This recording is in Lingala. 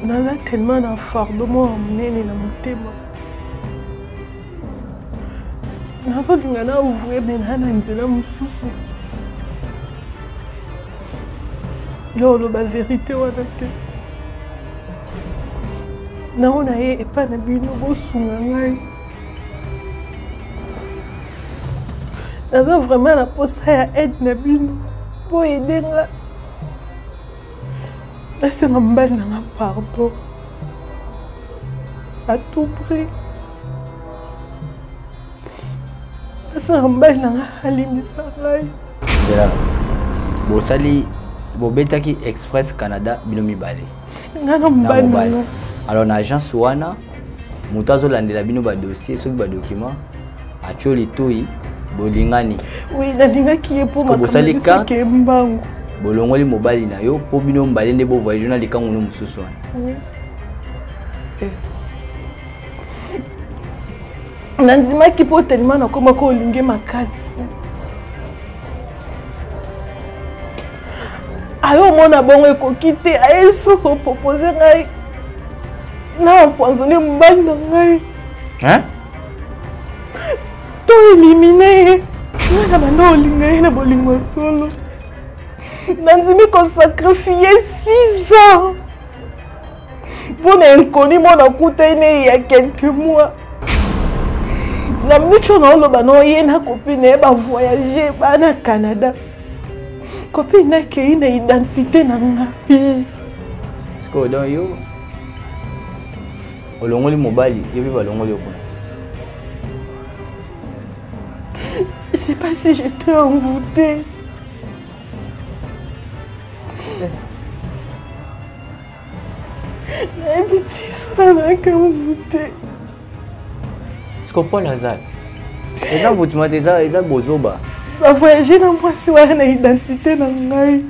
Naza tellement na fardeau moko ya monene na motema. Nazolinga na ouvrir mais naa na nzela mosusu. Yo oloba verite wana te. Nango na ye epai na bino bosunga ngai. Naza vraiment na posa ya aide na bino po aide nga. Nasenga mobali na nga pardon à tout prix. Nasenga mobali na nga alimbisa ngai. Zela, bosali bobetaki Express Canada bino mibale. Nga na mobali na nga. Alors na agence wana moto azolandela bino ba dossier soki ba document atio litoyi bolingani. Oui, nalingaki ye mpo bosali carte mbangu. Bolongoli mobali na yo mpo bino mbale nde bo voyage na likangu no mosusu wana. Oui. Eh. Nandimaki mpo tellement nakomaki olinge makasi. Ayo omona bongo ekoki te, aye so kopropose ngai na empoisonne mobali na ngai. Hein? To elimine ye. Ngai na banda olinga ye na bolingo ya solo. Nandimi kosacrifie 6 ans mpo na inconnu mpo nakutani na ye ya quelques mois. Na minute oyo naoloba na ye na copine na ye bavoyage ba na Canada. Copine nakei na identité na ngai. Sikoyo donc yo olongoli mobali, yo mpe balongoli yo kuna. Je sais pas si j'étais envoûtée. Nayebi te soki nazalaki envoûtée. Sikoyo Paul aza eza envoûtement te, eza bozoba. Bavoyage na mwasi wana na identité na ngai.